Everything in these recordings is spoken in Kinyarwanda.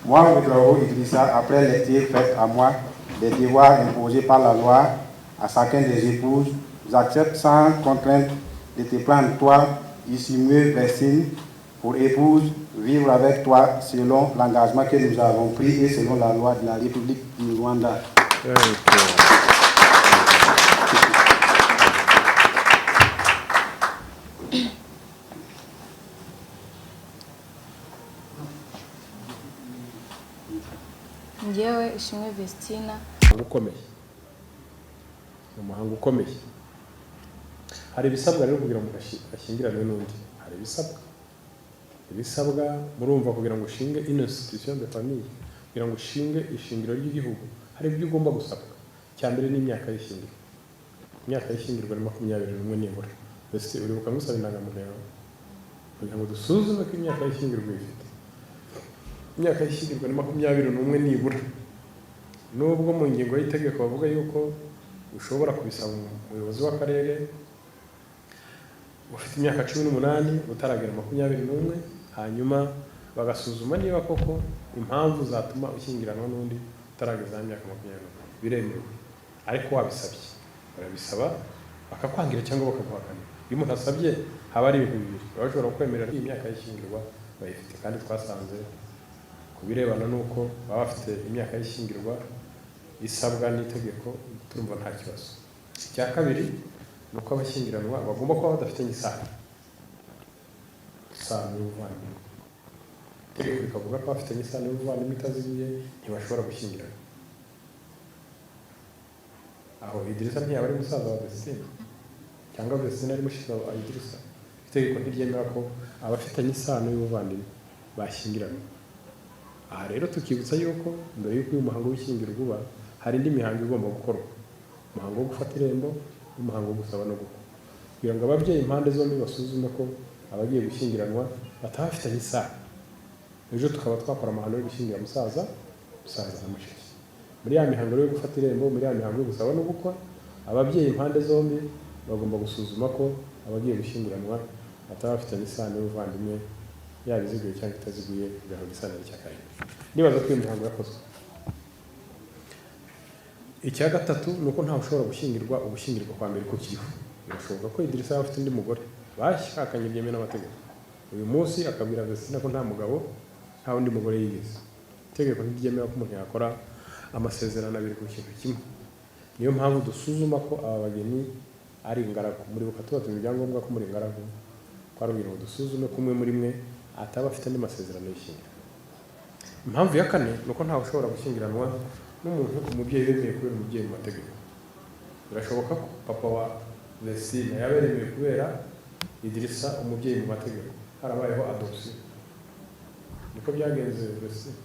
Moi, Ouedraogo Idrissa, après lecture faite à moi des devoirs imposés par la loi à chacun des épouses, j'accepte sans contrainte de te prendre, toi, Ishimwe Vestine, pour épouse, vivre avec toi selon l'engagement que nous avons pris et selon la loi de la République du Rwanda. Thank you. Njyewe Ishimwe Vestina. Umuhango ukomeye, ni umuhango ukomeye. Hari ibisabwa rero kugira ngo ashyingiranwe n'undi. Hari ibisabwa, ibisabwa murumva, kugira ngo ushinge une institution de famille, kugira ngo ushinge ishingiro ry'igihugu, hari ibyo ugomba gusabwa. Icya mbere ni imyaka y'ishyingirwa. Imyaka y'ishyingirwa ni 21 nibura. Mbese uribuka ngusaba indangamuntu yawe kugira ngo dusuzume ko imyaka y'ishyingirwa uyifite? Imyaka y'ishyingirwa ni 21 nibura, nubwo mu ngingo y'itegeko bavuga yuko ushobora kubisaba umuyobozi w'akarere ufite imyaka 18 utaragera 21, hanyuma bagasuzuma niba koko impamvu zatuma ushyingiranwa n'undi utarageza imyaka 21. Biremewe, ariko wabisabye. Barabisaba bakakwangira cyangwa bakaguhakanira. Iyo umuntu asabye haba ari ibintu bibiri: baba bashobora kukwemerera iyi myaka y'ishyingirwa bayifite, kandi twasanze ku birebana n'uko baba bafite imyaka y'ishyingirwa isabwa n'itegeko, turumva nta kibazo. Icya kabiri ni uko abashyingiranwa bagomba kuba badafitanye isano, isano y'ubuvandimwe. Itegeko rikavuga ko abafitanye isano y'ubuvandimwe itaziguye ntibashobora gushyingiranwa. Aho Idirisa ntiyaba ari musaza wa Vestine, cyangwa Vestine ari mushiki wa Idirisa? Itegeko ntiryemera ko abafitanye isano y'ubuvandimwe bashyingiranwa. Aha rero tukibutsa yuko mbere y'uko uyu muhango w'ishyingirwa uba, hari indi mihango igomba gukorwa: umuhango wo gufata irembo n'umuhango wo gusaba no gukwa, kugira ngo ababyeyi impande zombi basuzume ko abagiye gushyingiranwa bataba bafitanye isano, ejo tukaba twakora amahano yo gushyingira musaza na mushiki. Muri ya mihango rero yo gufata irembo, muri ya mihango yo gusaba no gukwa, ababyeyi impande zombi bagomba gusuzuma ko abagiye gushyingiranwa bataba bafitanye isano y'ubuvandimwe, yaba iziguye cyangwa itaziguye, kugira ngo isano cya kabiri. Nibaza ko iyo mihango yakozwe. Icya gatatu ni uko ntawe ushobora gushyingirwa ugushyingirwa kwa mbere kukiriho. Birashoboka ko Idirisa yaba afite undi mugore bashakanye byemewe n'amategeko, uyu munsi akabwira Vestina ko nta mugabo, nta wundi mugore yigeze. Itegeko ntiryemera ko umuntu yakora amasezerano abiri ku kintu kimwe. Niyo mpamvu dusuzuma ko aba bageni ari ingaragu. Muribuka tubatuma ibyangombwa ko muri ingaragu, twarubwira ngo dusuzume ko umwe muri mwe ataba afite andi masezerano y'ishyingira. Impamvu ya kane ni uko ntawe ushobora gushyingiranwa n'umuntu umubyeyi wemeye kubera umubyeyi mu mategeko. Birashoboka ko papa wa Vestine yaba yaremeye kubera Idirisa umubyeyi mu mategeko, harabayeho adoption. Niko byagenze, Vestine?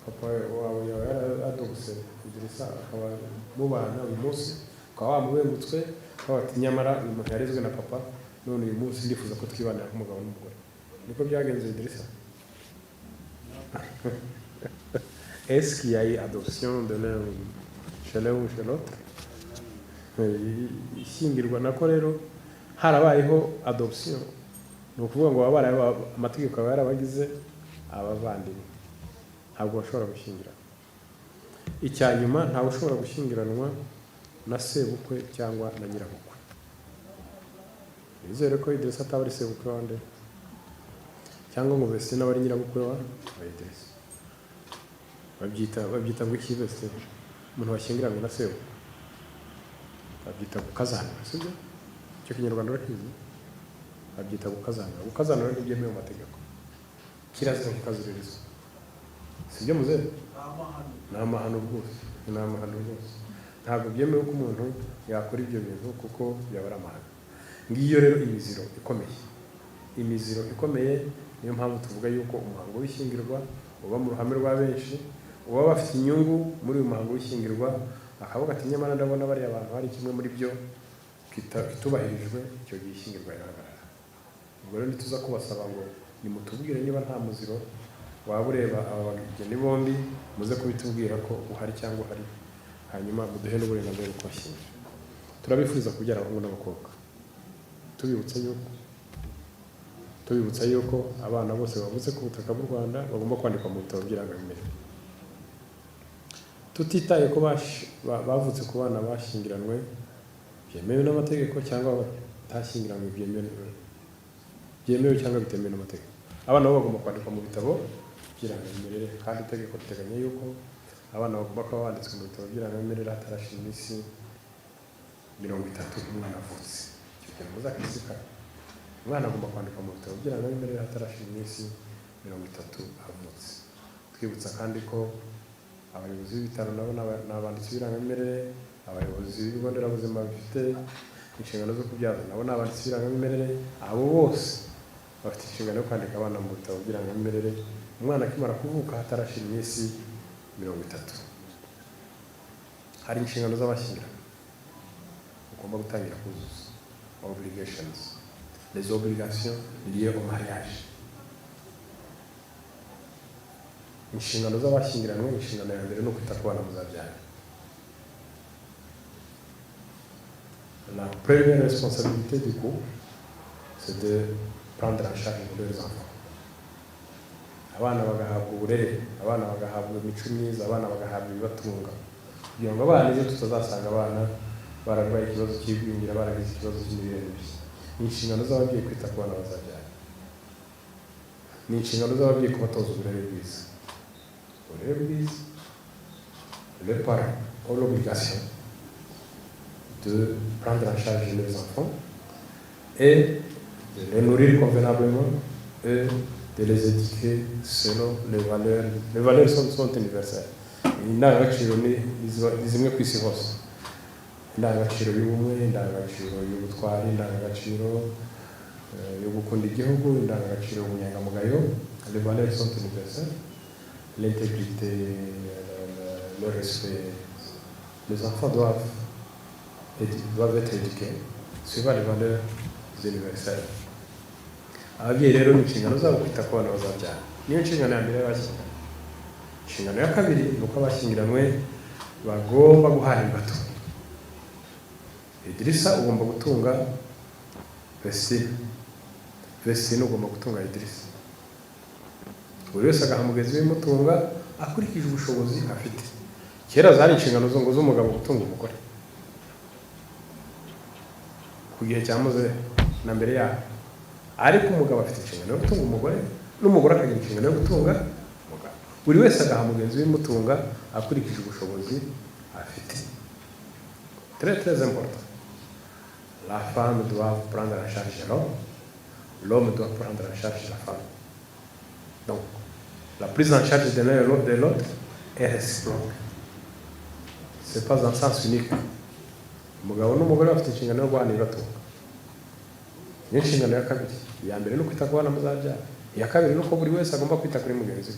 Papa wawe yaba yaradoguse Idirisa, akaba mubana uyu munsi, ukaba wamubengutswe, ukaba ati: "Nyamara uyu muntu yarezwe na papa, none uyu munsi ndifuza ko twibanira nk'umugabo n'umugore." Niko byagenze, Idirisa? Est-ce qu'il y a eu adoption de l'un chez l'un ou chez l'autre? Ishyingirwa nako rero harabayeho adoption, ni ukuvuga ngo baba amategeko aba yarabagize abavandimwe, ntabwo bashobora gushyingirana. Icya nyuma, ntawe ushobora gushyingiranwa na sebukwe cyangwa na nyirabukwe. Nizere ko Idirisa ataba ari sebukwe wa nde, cyangwa ngo Vestine abe ari nyirabukwe wa Idirisa. Babyita ngo iki, Vestine, umuntu washyingiranywe na sebukwe? Babyita gukazanura, sibyo? Icyo Kinyarwanda urakizi? Babyita gukazanura. Gukazanura ntibyemewe mu mategeko, kirazira kikaziririzwa, sibyo muzehe? Ni amahano rwose, ni amahano rwose. Ntabwo byemewe ko umuntu yakora ibyo bintu, kuko byaba ari amahano. Ngiyo rero imiziro ikomeye, imiziro ikomeye. Niyo mpamvu tuvuga yuko umuhango w'ishyingirwa uba mu ruhame rwa benshi. Uba bafite inyungu muri uyu muhango w'ishyingirwa akavuga ati: "Nyamara ndabona bariya bantu hari kimwe muri byo kitubahirijwe." Icyo gihe ishyingirwa rirahagarara. Ubwo rero ntituza kubasaba ngo nimutubwire niba nta muziro waba ureba aba bageni bombi, muze kubitubwira ko uhari cyangwa uhari, hanyuma muduhe n'uburenganzira bwo kubashyingira. Turabifuriza kubyara abahungu n'abakobwa, tubibutsa yuko Tubibutsa yuko abana bose bavutse ku butaka bw'u Rwanda bagomba kwandikwa mu bitabo by'irangamimerere, tutitaye ko bavutse ku bana bashyingiranywe byemewe n'amategeko cyangwa batashyingiranywe byemewe cyangwa bitemewe n'amategeko. Abana bo bagomba kwandikwa mu bitabo by'irangamimerere, kandi itegeko riteganya yuko abana bagomba kuba banditswe mu bitabo by'irangamimerere hatarashira iminsi 30 umwana avutse. Icyo kintu muzakizirikane: umwana agomba kwandikwa mu bitabo by'irangamimerere hatarashira iminsi 30 avutse. Twibutsa kandi ko abayobozi b'ibitaro nabo ni abanditsi b'irangamimerere, abayobozi b'ibigo nderabuzima bifite inshingano zo kubyaza nabo ni abanditsi b'irangamimerere. Abo bose bafite inshingano yo kwandika abana mu bitabo by'irangamimerere umwana akimara kuvuka hatarashira iminsi 30. Hari inshingano z'abashyingiranywe ugomba gutangira kuzuza, obligations, les obligations liées au mariage. Inshingano z'abashyingiranywe: inshingano ya mbere ni ukwita ku bana muzabyara. La première responsabilité du couple, c'est de prendre en charge leurs enfants. Abana bagahabwa uburere, abana bagahabwa imico myiza, abana bagahabwa ibibatunga, kugira ngo abana ejo tutazasanga abana bararwaye ikibazo cy'igwingira, baragize ikibazo cy'imirire mibi. Ni inshingano z'ababyeyi kwita ku bana bazabyara, ni inshingano z'ababyeyi kubatoza uburere bwiza, uburere bwiza. Les parents ont l'obligation de prendre en charge leurs enfants et de les nourrir convenablement et de les éduquer selon les valeurs. Les valeurs sont universelles. Indangagaciro ni zimwe ku isi hose: indangagaciro y'ubumwe, indangagaciro y'ubutwari, indangagaciro yo gukunda igihugu, indangagaciro y'ubunyangamugayo. Les valeurs sont universelles: l'intégrité, le respect. Les enfants doivent être éduqués suivant les valeurs universelles. Ababyeyi rero ni inshingano zabo kwita ku bana bazabyara, niyo nshingano ya mbere y'abashyingiranywe. Inshingano ya kabiri ni uko abashyingiranywe bagomba guhana ibibatunga. Idirisa ugomba gutunga Vestine, Vestine ugomba gutunga Idirisa. Buri wese agaha mugenzi we imutunga akurikije ubushobozi afite. Kera zari inshingano zo ngo z'umugabo gutunga umugore ku gihe cya muzehe na mbere yaho, ariko umugabo afite inshingano yo gutunga umugore, n'umugore akagira inshingano yo gutunga umugabo. Buri wese agaha mugenzi we imutunga akurikije ubushobozi afite. Très très important: la femme doit prendre en charge l'homme, l'homme doit prendre en charge la femme. Donc la prise en charge de l'un et de l'autre est réciproque, c'est pas un sens unique. Umugabo n'umugore bafite inshingano yo guhana ibibatunga, niyo nshingano ya kabiri. Iya mbere ni ukwita ku bana muzabyara, iya kabiri ni uko buri wese agomba kwita kuri mugenzi we.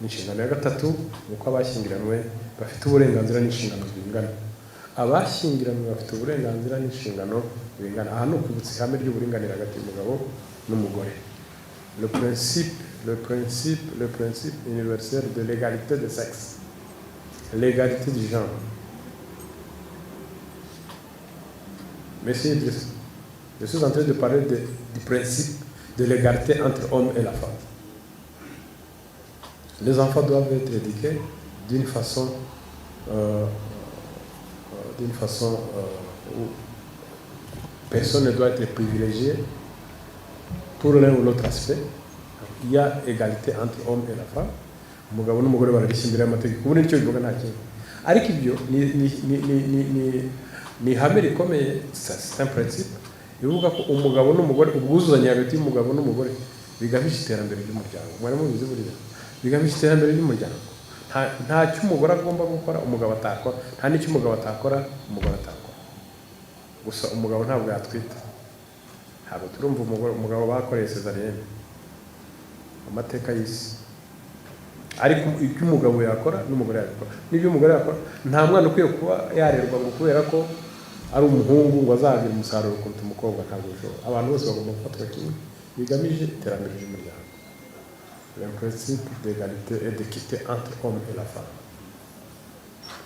Inshingano ya gatatu ni uko abashyingiranywe bafite uburenganzira n'inshingano bingana. Abashyingiranywe bafite uburenganzira n'inshingano bingana. Aha ni ukwibutsa ihame ry'uburinganire hagati y'umugabo n'umugore, le principe universel de l'égalité de sexe, l'égalité du genre. Monsieur Idriss, je suis en train de parler du principe de l'égalité entre homme et la femme. Les enfants doivent être éduqués d'une façon où personne ne doit être privilégié pour l'un ou l'autre aspect. Il y a égalité entre homme et la femme. Umugabo n'umugore barareshya imbere y'amategeko, ubu nicyo bivuga, nta kindi. Ariko ibyo ni ihame rikomeye, c'est un principe ivuga ko umugabo n'umugore, ubwuzuzanye hagati y'umugabo n'umugore bigamije iterambere ry'umuryango. Mwari mubizi buriya bigamije iterambere ry'umuryango. Nta cyo umugore agomba gukora umugabo atakora, nta n'icyo umugabo atakora umugore atakora. Gusa umugabo ntabwo yatwita. Ntabwo turumva umugabo bakoreye césarienne mu mateka y'isi. Ariko ibyo umugabo yakora n'umugore yabikora, n'ibyo umugore yakora. Nta mwana ukwiye kuba yarerwa ngo kubera ko ari umuhungu ngo azagira umusaruro kuruta umukobwa. Ntabwo bishoboka. Abantu bose bagomba gufatwa kimwe bigamije iterambere ry'umuryango. Le principe d'égalité et d'équité entre homme et la femme,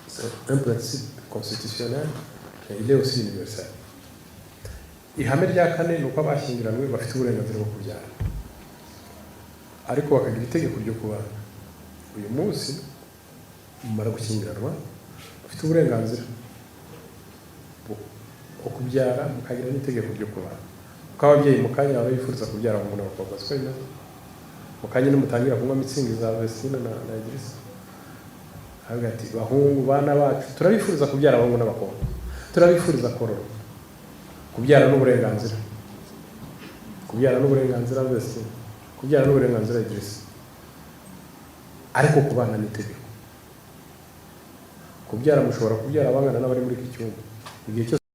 c'est un principe constitutionnel et il est aussi universel. Ihame rya kane ni uko abashyingiranywe bafite uburenganzira bwo kubyara, ariko bakagira itegeko ryo kubana. Uyu munsi mumara gushyingiranwa, bafite uburenganzira bwo kubyara, mukagira n'itegeko ryo kubana, kuko ababyeyi mu kanya baba bifuriza kubyara abahungu n'abakobwa. Siko bimeze? Mu kanya nimutangira kunywa Mützig za Vestine na Idrissa, aravuga ati: "Bahungu, bana bacu, turabifuriza kubyara abahungu n'abakobwa, turabifuriza kororoka." Kubyara n'uburenganzira, kubyara n'uburenganzira Vestine, kubyara n'uburenganzira Idrissa, ariko kubana n'itegeko. Kubyara, mushobora kubyara abangana n'abari muri iki cyumba igihe cyose.